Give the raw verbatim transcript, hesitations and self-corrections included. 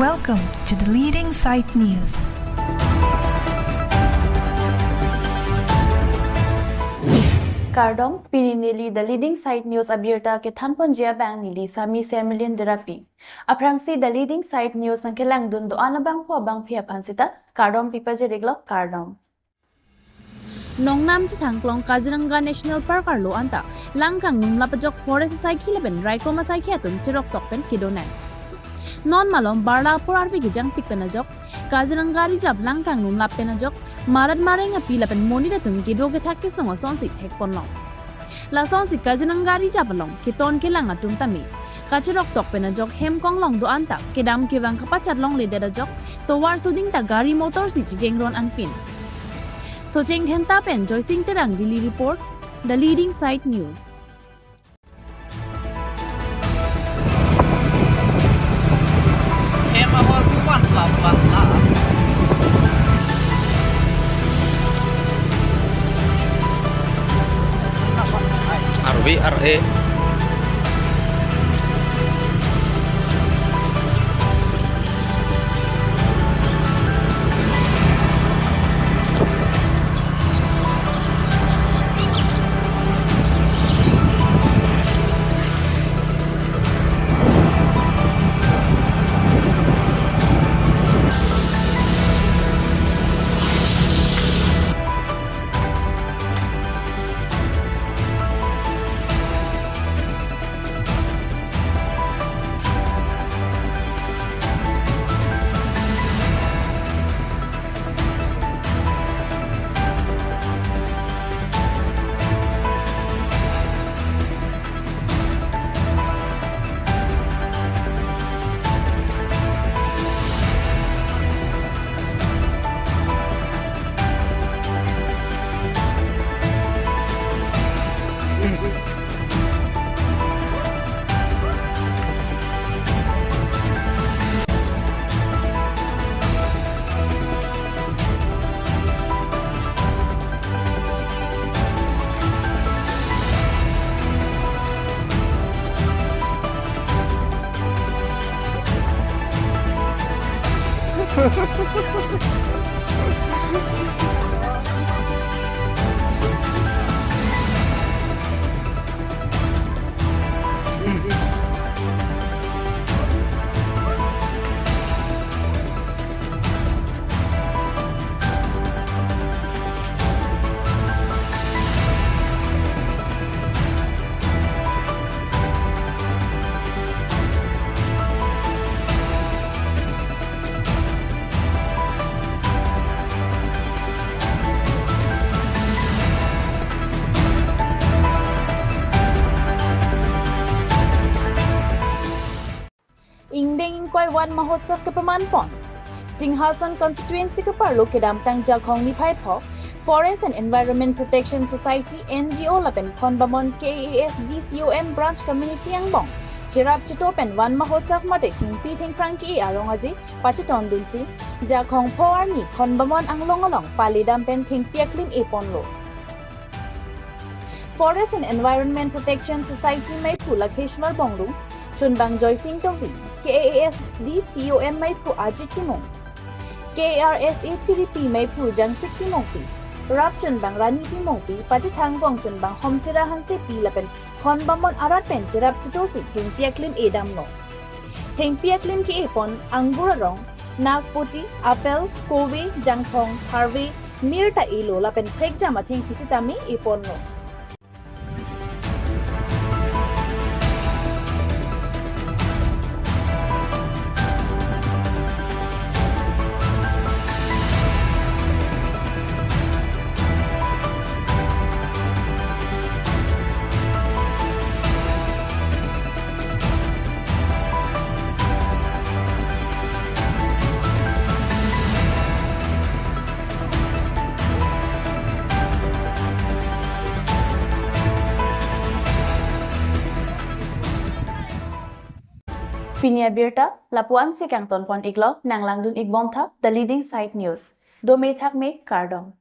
Welcome to the Leading Site News. Kardom, pini neli The Leading Site News abirta kethanponji abang neli Sami Semilin Derapi. Aphrangsi The Leading Site News nangkelangdun do-an abangphu abangphi aphan sita kardom pipajir-iklo, kardom. Nongnam chethangklong Kaziranga National Park arlo anta lang kangnumlap ajok forest asaikhi lapen raikom asaikhi atum cheroktok pen kedonang. Non malom barla apor arve kejangpik pen ajok Kaziranga Reserve lang kangnumlap pen ajok marat mareng api lapen monit atum kedo kethak kesung asonsi thekponlong. Lasonsi Kaziranga Reserve along keton kelang atum tame kacheroktok pen ajok hem konglong do-an ta kedam kevang kapachat longledet ajok tovar suding ta gari motor si chijengron anpin. Socheng Dhenta pen Joysing Terang, Delhi Report, The Leading Site News. Hem ahor pu van la, van la. R V R A. Ingdeng ingkoi Van Mahotsav kepamanpon. Singhason constituency keparlo kedamtang Jakhong niphai pho Forest and Environment Protection Society, N G O lapen Khonbamon K A A S D C O M branch committee angbong cherap cheto pen Van Mahotsav mate thengpi thengphrang ke-e arong aji pachetondunsi Jakhong pho arni Khonbamon anglong along pali dam pen thengpi aklim eponlo. Forest and Environment Protection Society maiphu Lakheshwar Bongrung, chunbang Joysing Tokbi, K A A S D C O M maiphu Ajit Timung, K R S A T D P maiphu Jangsik Timungpi, rap chunbang Rani Timungpi, pachethang angbong chunbang Homsira Hansepi lapen Khonbamon arat pen cherap chetosi thengpi aklim edamlo. Thengpi aklim ke-epon angur arong, naspoti, apple, kove, jangphong, tharve, mir ta elo lapen phrekjam athengpi sitame eponlo. Pini abirta lapu-ansi kangtonpon-iklo, nanglangdun-ikbomtha The Leading Site News. Dome thakme, kardom.